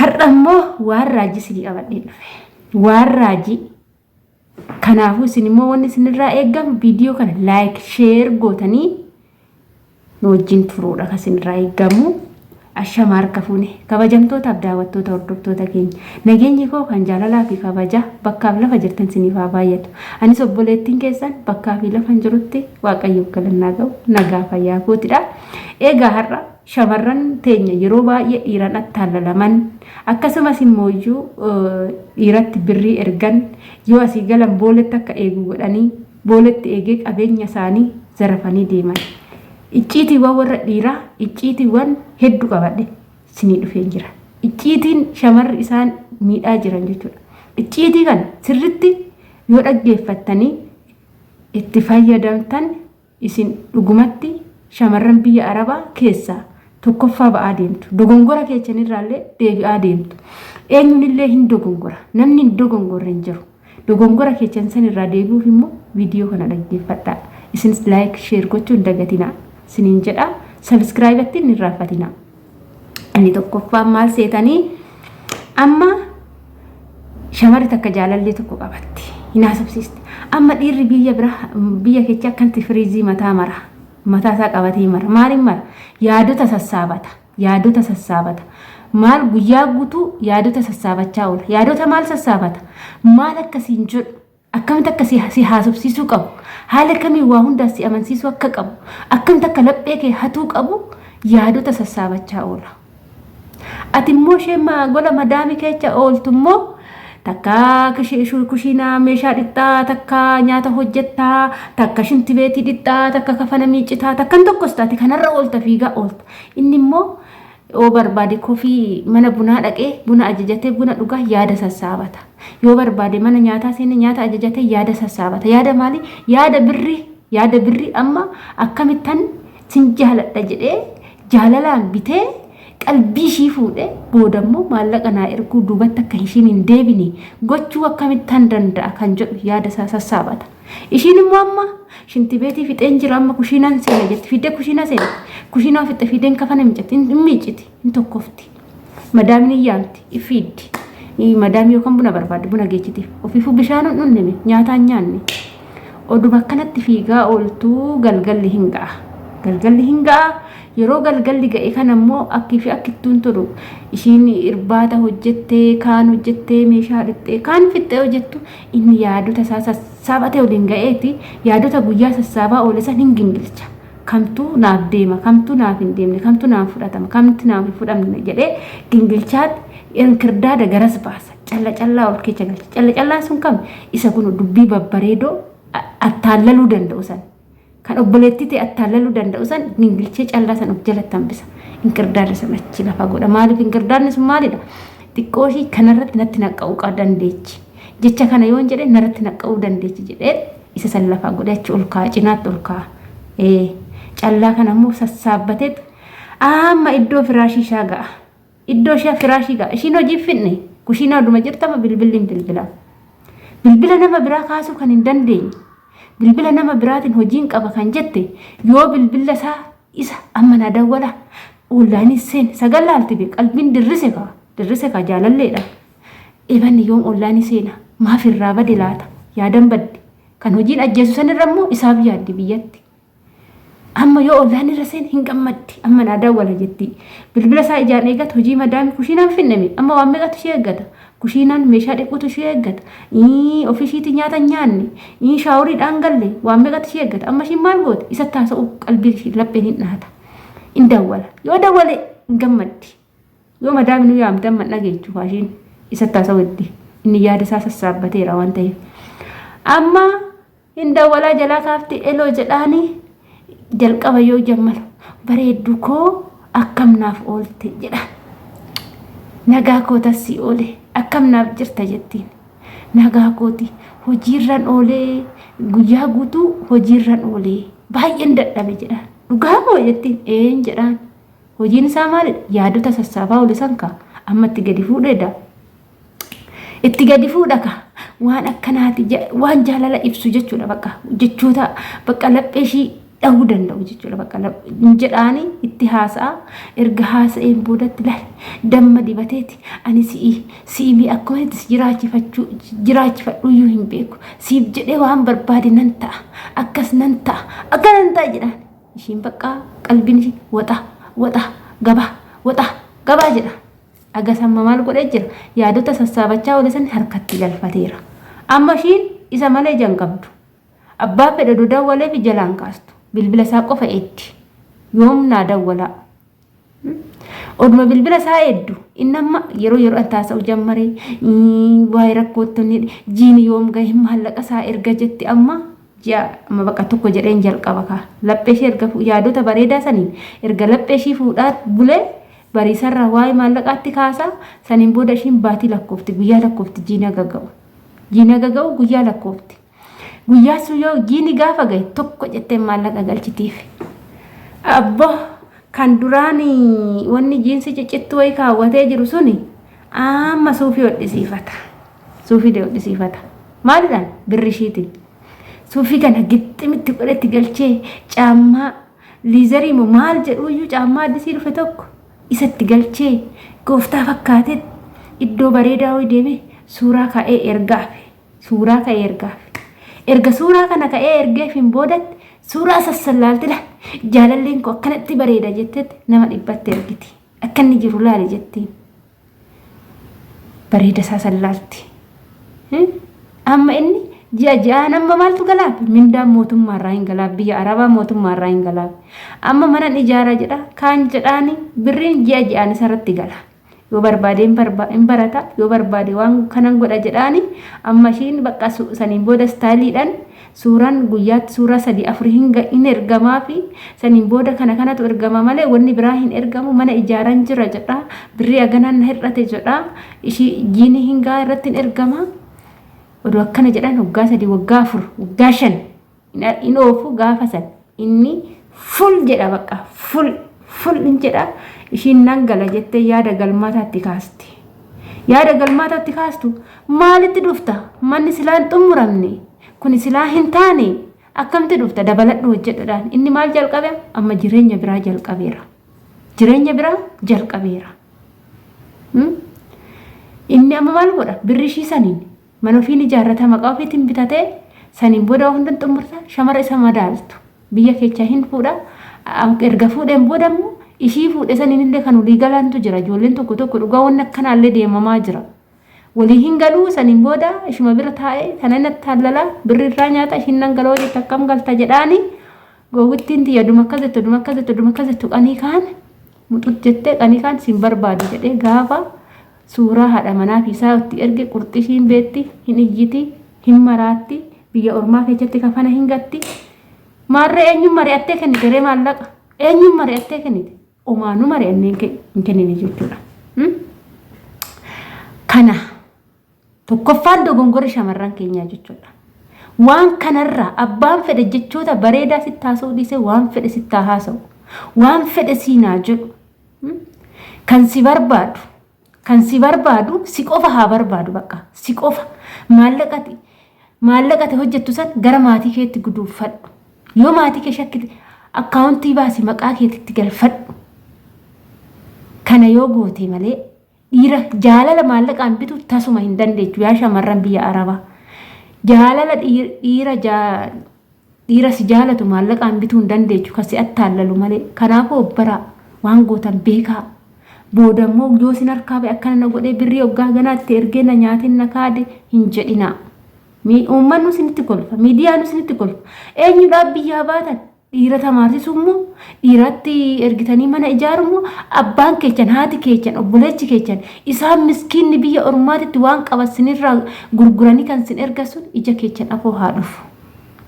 Har'a immoo waan raajii isinii qabadhee dhufe. Waan raajii. Kanaafuu isin immoo wanni isinirraa eegamu viidiyoo kana laayik sheer gootanii nu wajjin turuudha kan isinirraa eegamu. Ashama harka fuune kabajamtootaaf daawwattoota hordoftoota keenya nageenyi koo kan jaalalaa fi kabajaa bakkaaf lafa jirtan isiniif haa baay'atu. Anis obboleettiin keessan bakkaa fi lafan jirutti waaqayyoof galannaa ga'u nagaa fayyaa kootidha. Egaa har'a Shamarran teenya yeroo baay'ee dhiiran attaallalaman akkasumas immooyyuu dhiiratti birrii ergan yoo asii galan booletti akka eegu godhanii booletti eegee qabeenya isaanii zarafanii deeman. Icciitiiwwan warra dhiiraa icciitiiwwan hedduu qabadhe sinii dhufeen jira. Icciitiin shamarri isaan miidhaa jiran jechuudha. Icciitii kana sirritti yoo dhaggeeffattanii itti fayyadamtan Isin dhugumatti shamarran biyya Arabaa keessaa tokkoffaa ba'aa deemtu. Dogongora keechanirraallee deebi'aa deemtu. Eenyunillee hin dogongora. Namni hin dogongorre hin jiru. Dogongora keechan sanirraa deebi'uuf immoo viidiyoo kana dhaggeeffadhaa. Isinis laayik sheer gochuu hin dagatinaa. Isiniin jedha. Sabiskiraayibatti hin irraanfatinaa. Inni tokkoffaan maal seetanii amma shamarri takka jaalallee tokko qabatti hin haasofsiisti. Amma dhiirri biyya biraa biyya keessa akkanatti firiizii mataa mara mataa isaa qabatee mara maaliin mara yaadota sassaabata yaadota sassaabata maal guyyaa guutuu yaadota sassaabachaa oola yaadota maal sassaabata maal akkasiin jedhu Akkamitti akka si, si haasofsiisuu qabu, haala kamiin waa hundaan si amansiisuu akka qabu, akkamitti akka laphee kee hatuu qabu yaadota sassaabachaa oola. Ati immoo ishee gola madaamii keessa ooltu immoo takka kushiinaa meeshaa dhixxaa, takka nyaata hojjettaa, takka shintibeetii dhixxaa, takka kafana miiccitaa, takka hin tokkos taate kanarra oolta fiigaa oolta. Inni immoo Yoo barbaade kofii mana bunaa dhaqee buna ajajatee buna dhugaa yaada sassaabata. Yoo barbaade mana nyaataa seene nyaata ajajatee yaada sassaabata. Yaada maalii? Yaada birrii. Yaada birrii amma akkamittan sin jaaladha jedhee jaalalaan bitee qalbii ishii fuudhee booda immoo maallaqa naa erguu duubatti akka ishiin hin deebine gochuu akkamittan danda'a kan jedhu yaada isaa sassaabata. Ishiin immoo amma shintibeetii fixeen jira amma kushiinaan seena jetti fiddee kushiinaa seenti. Kushiinaa fixxe fiddeen kafana miicatti hin miicciti hin tokkofti. Madaamin hin yaamti hin fiiddi. Madaamii yookaan buna barbaadde buna geechitiif. Ofiifuu bishaan hin dhunnime nyaataa hin nyaanne. Oduma akkanatti fiigaa ooltuu galgalli hin ga'a. Galgalli hin ga'a. Yeroo galgalli ga'e kana immoo akkii fi akkittuun tolu ishiin irbaata hojjettee kaan hojjettee meeshaa dhixxee kaan fixxee hojjettu Inni yaadota isaa sassaabatee waliin ga'eeti yaadota guyyaa sassaabaa oole san hin gingilcha. Kamtu naaf deema, kamtu naaf hin deemne, kamtu naaf fudhatama, kamti naaf hin fudhamne jedhee gingilchaatti inkirdaada garas baasa. Calla callaa ol keessa galcha. Calla callaan sun kam? Isa kun dubbii babbareedoo attaallaluu danda'u san. Kan obboleettii ta'e attaallaluu danda'u san gingilchee callaa san of jalatti hambisa. Inkirdaada san achi lafa godha. Maaliif inkirdaadni sun maalidha? Xiqqoo ishii kanarratti natti naqqa'uu dandeechi. Jecha kana yoon jedhe narratti naqqa'uu dandeechi jedhee isa san lafa godhe achi ol kaa'a cinaatti ol kaa'a. Ee callaa kana immoo sassaabbateet amma iddoo firaashii isaa ga'a. Iddoo ishee firaashii ga'a. Ishiin hojii finne kushiinaa oduma jirtama bilbilli hin bilbilama. Bilbila nama biraa kaasuu kan hin dandeenye. Bilbila nama biraatiin hojiin qaba kan jette yoo bilbila isaa isa amma na dawwala onlaayinii seen sagal laalti bee qalbiin dirrise kaa dirrise kaa jaalalleedha. Ebanni yoom onlaayinii seena maaf irraa bade laata yaadan badde kan hojiin ajjeesu sanirra immoo isaaf yaaddi biyyatti. Amma yoo ollaan irra seen hin gammaddi. Amma naa dawwala jetti. Bilbila isaa ijaan eegatu hojii madaami kushiinaan finneme. Amma waan meeqatu ishee eeggata. Kushiinaan meeshaa dhiquutu ishee eeggata. Ofii ishiitii nyaata hin nyaanne. Shaaworiidhaan galle waan meeqatu ishee eeggata. Amma ishiin maal gooti? Isatti haasa'uu qalbiin ishii lapheen hin dhahata. Hin dawwala. Yoo dawwale hin gammaddi. Yoo madaami nu yaamte amma hin dhageechu ishiin isatti haasa'u itti. Inni yaada isaa sassaabbateera waan ta'eef. Amma Hin dawwalaa jalaa kaafti eloo jedhaani jalqaba yoo jammaru bareeddu koo akkam naaf oolte jedha. Nagaa koo tassii oole akkam naaf jirta jettiin. Nagaa kooti hojiirran oolee guyyaa guutuu hojiirran oolee baay'een dadhabe jedhaan. Dhugaa moo jettiin een jedhaan. Hojiin isaa maalidha? Yaadota sassaabaa oole san kaa amma itti gadi fuudheedha. Itti gadi fuudha ka waan akkanaati waan jaalala ibsu jechuudha bakka jechoota bakka laphee ishii dhahuu danda'u jechuudha. Bakka jedhaani itti haasa'a. Erga haasa'een boodatti laal damma dibateeti ani si'i si'i akkuma itti si jiraachifachuu jiraachifadhuyyuu hin beeku. Siif jedhee waan barbaade nan ta'a. Akkas nan ta'a. Akka nan ta'a jedhaan. Ishiin bakka qalbiin ishii waxa waxa gabaa waxa gabaa jedha. Agas amma maal godhee jira? Yaadota sassaabachaa oole san harkatti galfateera. Amma ishiin isa malee ija hin qabdu. Abbaa fedhe oduu dawwaleefi jalaan kaastu. Bilbila isaa qofa eeddi. Yoom naa dawwalaa? Oduma bilbila isaa eeddu inni amma yeroo yeroodhaan taasa'u jammaree waa'ee rakkoottonni jiini yoom gahe maallaqa isaa erga jetti amma ji'a amma bakka tokko jedheen jalqaba kaa laphee ishee erga yaadota bareedaa saniin erga laphee ishii fuudhaa bulee bariisarraa waa'ee maallaqaatti kaasaa saniin booda ishiin baatii lakkoofti guyyaa lakkoofti jiina gaga'u jiina gaga'u guyyaa lakkoofti. Guyyaa sun yoo jiini gaafa gahe tokko jettee maallaqa galchitiif. Abbo kan duraan wanni jiinsi ciccittuu wayii kaawwatee jiru suni amma suufii hodhisiifata. Suufii hodhisiifata. Maalidhaan? Birri ishiitiin. Suufii kana gixximitti godhetti galchee caammaa liizarii moo maal jedhuuyyuu caammaa addisii dhufe tokko isatti galchee gooftaa fakkaatee iddoo bareedaa wayii deemee suuraa ka'ee ergaafi. Suuraa ka'ee ergaaf. Erga suuraa kana ka'ee ergeefiin boodatti suuraa sassallaalti laal jaalalleen koo akkanatti bareeda jettetti nama dhibbatti ergiti. Akka inni jiru laali jettiin. Bareeda isaa sallaalti. Amma inni ji'a ji'aan amma maaltu galaaf? Mindaan mootummaarraa hin galaaf. Biyya Arabaa mootummaarraa hin galaaf. Amma manan ijaara jedha kaan jedhaani birriin ji'a ji'aan isarratti gala. Yoo barbaade hin barata, yoo barbaade waan kanan godha jedhaani amma ishiin bakka saniin booda istaayiliidhaan suuraan guyyaatti suuraa sadii afur hin ergamaa fi saniin booda kana kanatu ergama malee wanni biraa hin ergamu mana ijaaran jira jedha birrii haganaan na hir'ate jedha ishii jiini hin gahaa irratti hin ergama oduu akkana jedhan waggaa 3 waggaa 4 waggaa 5 hin oofu gaafa san inni ful jedha bakka ful ful hin jedha ishiin nan gala jettee yaada galmaataatti kaasti. Yaada galmaataatti kaastu maalitti dhufta manni silaa hin xumuramne kuni silaa hin taane akkamitti dhufta dabaladhu hojjedhudhaan inni maal jalqabe amma jireenya biraa jalqabeera. Jireenya biraa jalqabeera. Inni amma maal godha birri ishii saniin Mana ofiin ijaarrata maqaa ofiitiin bitatee saniin booda waa hunda xumurta shamara isa madaaltu biyya keechaa hin fuudha erga fuudheen booda immoo ishii fuudhe saniin illee kan walii galaantu jira ijoolleen tokko tokko dhugaa wanni akkanaallee deemamaa jira. Walii hin galuu saniin booda ishuma bira taa'ee tana inni attaallalaa birri irraa nyaata ishiin nan galoo jette akkam galta jedhaani gowwittiin tiyya duma akkas jettu duma akkas jettu duma akkas jettu qanii kaan muxut jettee qanii kaan siin barbaadu jedhee gaafa Suuraa haadha manaa fi isaa itti erge qurxii ishiin beetti hin iyyiti hin maraatti biyya ormaa keessatti kafana hin gatti maarree eenyuun mari'attee kennite ree maallaqa eenyuun mari'attee kennite omaanuu mari'annee hin kennine jechuudha. Kana tokkoffaan dogongorri shamarran keenyaa jechuudha. Waan kanarraa abbaan fedhe jechoota bareedaa sitti haasa'uu dhiisee waan fedhe sitti haa haasa'u. Waan fedhe siinaa jedhu. Kan si barbaadu kan si barbaadu si qofa haa barbaadu bakka si qofa maallaqati maallaqati hojjettu san gara maatii keetti guduunfadhu. Yoo maatii kee shakkite akkaawuntii baasi maqaa keetitti galfadhu. Kana yoo goote malee dhiira jaalala maallaqaan bituu tasuma hin dandeechu yaa shamarran biyya arabaa. Jaalala dhiira dhiira si jaalatu maallaqaan bituu hin dandeechu kan si attaallalu malee. Kanaafuu obbaraa waan gootan beekaa. Booda immoo yoo sin harkaa ba'e akkana na godhee birrii hoggaa ganaatti ergee na nyaatee na kaade hin jedhinaa. Uummannu isinitti kolfa, miidiyaanu isinitti kolfa. Eenyudhaaf biyyaa baatan? Dhiira tamaarsisuu immoo dhiiratti ergitanii mana ijaaru immoo abbaan keechan haati keechan obboleechi keechan isaan miskiinni biyya ormaatitti waan qaban sinirraa gurguranii kan sin erga sun ija keechan afoo haa dhufu.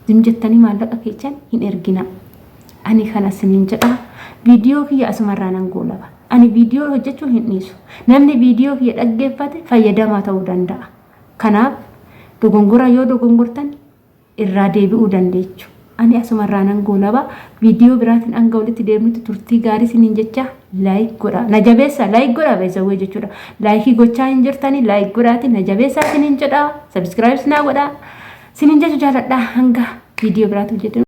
Zim jettanii maallaqa keechan hin ergina. Ani kana sinin jedha. Viidiyoo kiyya asumarraa nan goolaba. Ani viidiyoo hojjechuu hin dhiisu. Namni viidiyoo kiyya dhaggeeffate fayyadamaa ta'uu danda'a. Kanaaf dogongora yoo dogongortan irraa deebi'uu dandeechu. Ani asuma irraa nan goolaba. Viidiyoo biraatiin hanga walitti deemnutti turtii gaarii isiniin jecha like godhaa. Na jabeessaa like godhaa beezawwee jechuudha. Laayikii gochaa hin jirtanii like godhaati na jabeessaa isiniin jedha. Subscribe naa godhaa. Isiniin jechu jaaladha hanga viidiyoo biraatti hojjetu.